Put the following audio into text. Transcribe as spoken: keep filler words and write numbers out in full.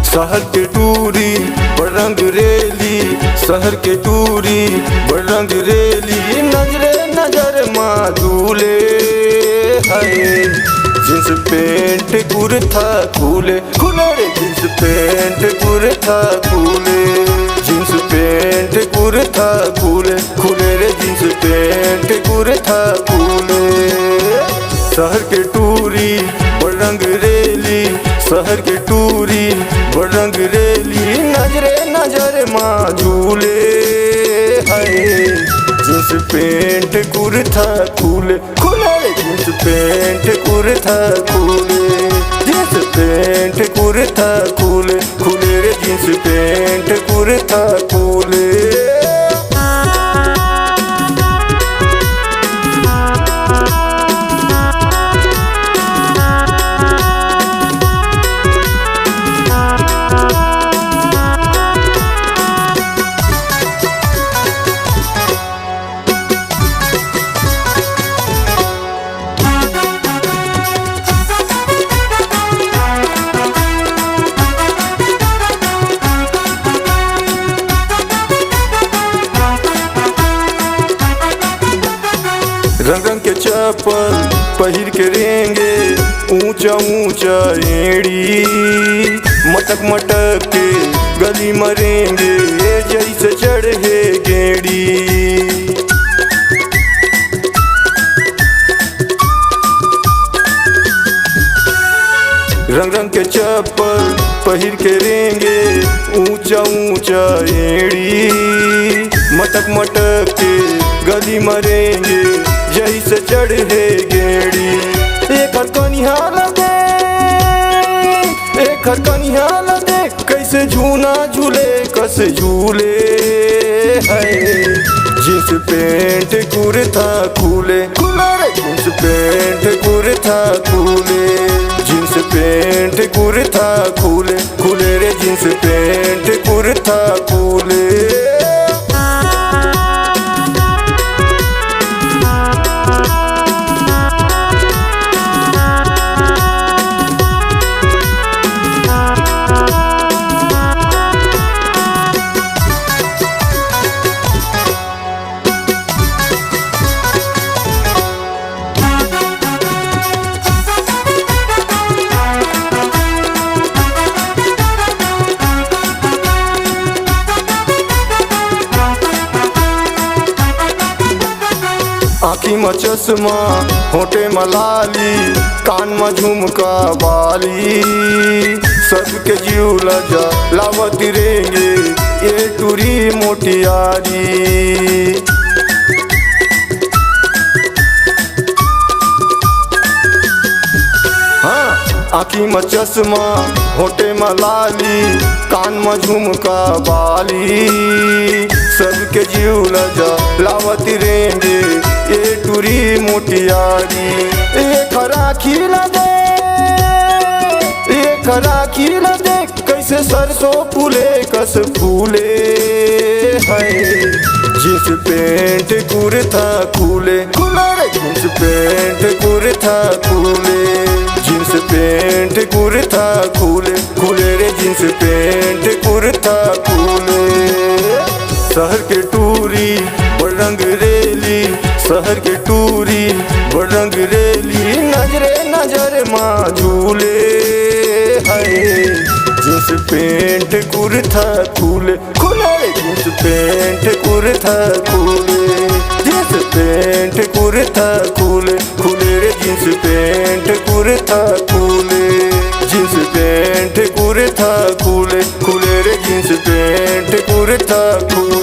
शहर के टूरी बड़ रंग रेली, शहर के टूरी बड़ रंग रेली, नजरे नजर मा धूले है। जींस पैंट कुर्ता खुले, खुले रे जींस पैंट कुर्ता खुले, जींस पैंट कुर्ता खुले, खुले रे जींस पैंट कुर्ता खुले। शहर के टूरी बड़ रंग रेली, शहर के टूरी बड़ रंग रेली, नजरे नजर मा झूले है। जींस पैंट कुर्ता खुले, खुले रे जींस पैंट कुर्ता खुले, जींस पैंट कुर्ता खुले, खुले रे जींस पैंट कुर्ता खुले। रंग रंग के चप्पल पहिर के रेंगे, ऊंचा ऊंचा एड़ी, मटक मटक के गली म रेंगे, जैसे चढ़े गेड़ी। रंग रंग के चप्पल पहिर के रेंगे, ऊंचा ऊंचा एड़ी, मटक मटक के गली म रेंगे, जैसे चढ़े गेड़ी। एकर कनिहा ल दे, एकर कनिहा ल दे, कैसे झूना झूले, कस झूले है। जींस पैंट कुर्ता खुले, खुले रे जींस पैंट कुर्ता खुले, जींस पैंट कुर्ता खुले, खुले रे जींस पैंट कुर्ता खुले। आँखी म चश्मा, होंठे म लाली, कान म झुमका बाली, सबके जीव ल जलावत रेंगे ये टूरी मोटियारी। हाँ, आँखी म चश्मा, होंठे म लाली, कान म झुमका बाली, सबके जीव ल जलावत रेंगे ये टूरी मोटियारी। एकर आँखी ल दे, एकर आँखी ल दे, कैसे सरसों फूले कस फूले है। जींस पैंट कुर्ता खुले, खुले रे जींस पैंट कुर्ता खुले, जींस पैंट कुर्ता खुले, खुले रे जींस पैंट कुर्ता खुले। शहर के टूरी बड़ रंग रेली, शहर के टूरी बड़ रंग रेली, नजरे नजर मा झूले है। जींस पैंट कुर्ता खुले, खुले रे जींस पैंट कुर्ता खुले, जींस पैंट कुर्ता खुले, खुले रे जींस पैंट कुर्ता खुले, जींस पैंट कुर्ता खुले, खुले रे जींस पैंट कुर्ता खुले।